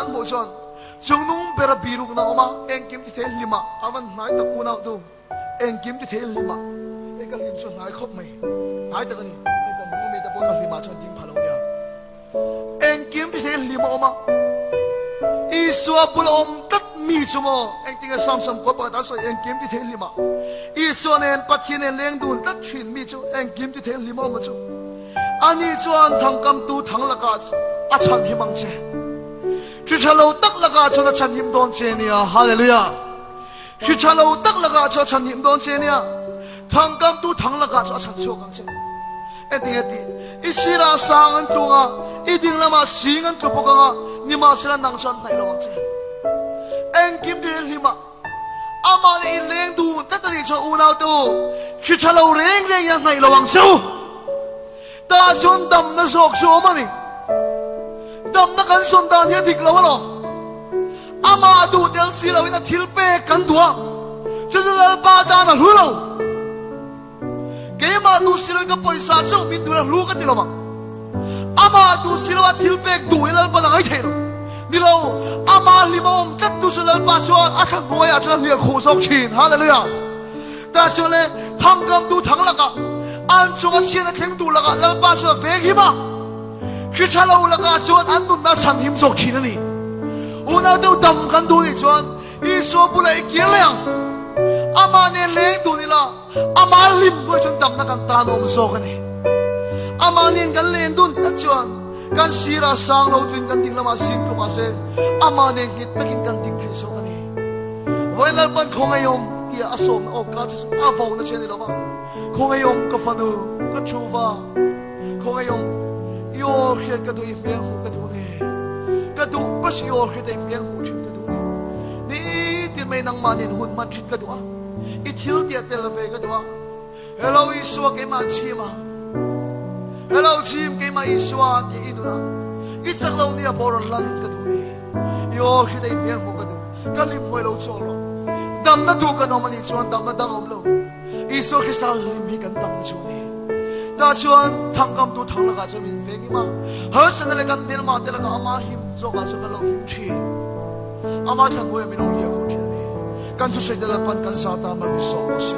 an hmuh chuan chungnung bera birukna a awm a, engkim ti thei hlima a van hnai tak unau tu, engkim ti thei hlima hei ka hlim chu hnai khawp mai, hnai tak a ni, hei kan hmu mi te pawh ka hlima chuan ding pha lo nia. Engkim ti thei hlim a awm a, Isua bula awm tlat mi chu maw engtinge Samson kua pakhat a sawi engkim ti thei hlim a, Isua nen Pathian nen leng dun tlat thin mi chu engkim ti thei hlim a awm a chu. Ani chuan thangkamtu thang lakah a chhanhim ang che. Hri tha lo tak lakah chuan a chhanhim dawn che nia. Hallelujah! Hri tha lo tak lakah chuan a chhanhim dawn che nia. Thangkamtu thang lakah chuan a chhan chhuak ang che. Engtinge tih? I sirah sang an tlung a, i ding lamah sing an tlu bawk ang a, nimahsela nang chuan hnaih lo ang che. Engkim ti hlim a. Amah nih in leng dun tlat a nih chuan unau te u, hri tha lo reng reng hian hnaih lo ang che u. Tah chuan damna zawk chu awm a ni. Damna kan sawn dan hi a dik lo alawm. Amah duh tel si loin a thil pek kan duh a, chu chu Lalpa tan a hlu lo. Keimah duh si loin ka pawisa chauh min duh a hlu ka ti lo ang. Amah duh si lo a thil pek duh hi Lalpa la ngai thei lo. Ni lo, amah hlim a awm tlat tu chu Lalpa chuan a thla hnuaiah chuan a hliah khuh zawk thin. Hallelujah! Tah chuan le thangkam tu thang lakah an chunga chhiat a thleng duh lakah Lalpa chuan a veng him a. Hri tha lo lakah chuan an nunna a chhan him zawk thin a ni. Unau deuh dam kan duh nih chuan Isua bulah i kir leh ang. Amah nen leng dun ila, amah hlim hnuai chuan damna kan tan awm zawk a ni. Amah nen kan len dun tak chuan kan sirah sang lo tuin kan ding lamah sing tum mahse amah nen nghet takin kan ding thei zawk a ni. Vawiin Lalpan khawngaihawm tia a sawmna awk ka che chu a vona che a ni lo va, Khawngaihawm ka fanu, ka thuva, khawngaihawm i aw hriat ka duh i hmel hmuh ka duh ni. Ka duh bas i aw hriat a i hmel hmuh thin ka duh ni. Nitin mai nangmah nen hun hman thin ka duh a, i thil tiah tel ve ka duh a. Hello Isua keimah chim a, hello chim keimah Isua tiah i duh a, i chak lo nia pawh rawn lan ka duh ni. I aw hriat a i hmel hmuh ka duh, ka hlim hmuai lo chawl rawh. Damna duh kan awm a nih chuan damna dang a awm lo. Isua Krista hlim hi kan damna chu a ni. Tah chuan thangkamtu thang lakah chuan min veng him a, harsatna leh kan hmelmah te lakah amah him zawkah chuan kan lo him thin. Amah thlanhnuaiah min lo hliah khur thin a ni. Kan thusawi te Lalpan kan zah ta mal min sawm rawh se.